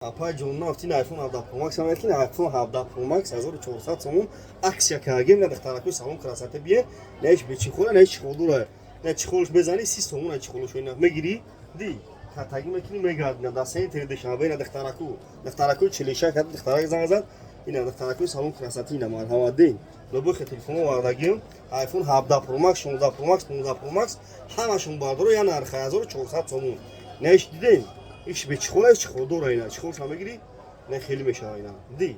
Апай ҷон, нафтин iPhone 17 Pro Max ам, ки iPhone 17 Pro Max 1400 сомон акция кардем. На, духтаракои салон красота бие, на иш бечехол а, на чехол дора, на чехол ш мезани, 30 сомон. На, чехол ш ина мегири, ди катаги мекунӣ, мегардӣ. На, дар центри Душанбе. Ина, духтараку, духтаракои 46 кад, духтарак занг зад. Ина, духтаракои салон красота, ина, марҳамат, дин лобохе телефон овардагим. iPhone 17 Pro Max, 16 Pro Max, 15 Pro Max, ҳамашон, бардоро, я нарха 1400 сомон. На, иш дидем, иш бечехол а, чехол дора. Ина, чехол ша мегири, на, хеле мешава. Ина ди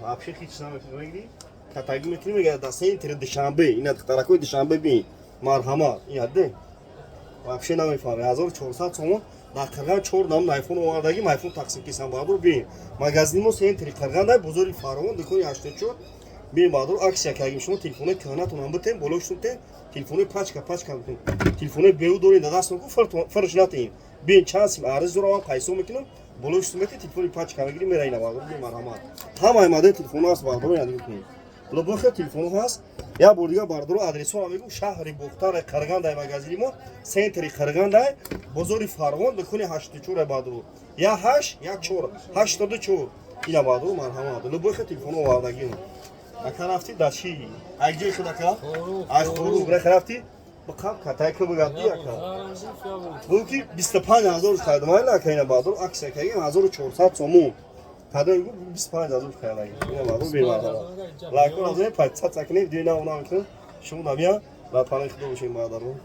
вообще ҳеч намекунӣ, мегири, катаги мекунӣ, мега. Дар центри Душанбе. Ина, духтаракои Душанбе бин, марҳамат, ина дин, вообще намефаҳме. 1400 сомон. Дар Қирған чор намун айфон овардагим, айфон тақсим кисам. Бардор, бин, магазини мо центри Қирғандай, бозори Фаровон, дукони 84. Бин, бардор, акция кардем. Шумо телефонои кӯҳнатонам битем, болошон тем, телефонои пачка пачка битем. Телефонои беу дорем, дар дастон ку фарш натем. Бин, чанд сим арз дорам, пайсо мекунам, болошон метем, телефони пачка мегирим, мера. Ина, бардор, бин, марҳамат, ҳамаи модели телефоно ҳаст, бардор, ина дигар лобохе телефоно ҳаст. Як бор дигар, бардоро, адресҳоро мегӯм: шаҳри Бохтаре, Қирғандай, магазини мо центри Қирғандай, бозори Фарғон, дукони 84. Бардоро, я ҳашт, як чор, 84. Ина, бардоро, марҳамат, лобохе телефоно овардагим. Ака, рафтӣ дар чи? Ай ҷои худ, ака, ай Хоруг раха рафтӣ, бақаб катайка бигардӣ, ака. Бу ки 25 000 кардам, айла, ака. Ина, бардоро, акция кардем, 1400 сомон кадом гу, 25 000 кардагим. Ина, бардоро, бемарҳамат, лайкон азои, подписаться кунед, видеои нав намекунед. Шумо намия дар паноҳи Худо бошед, бародарон.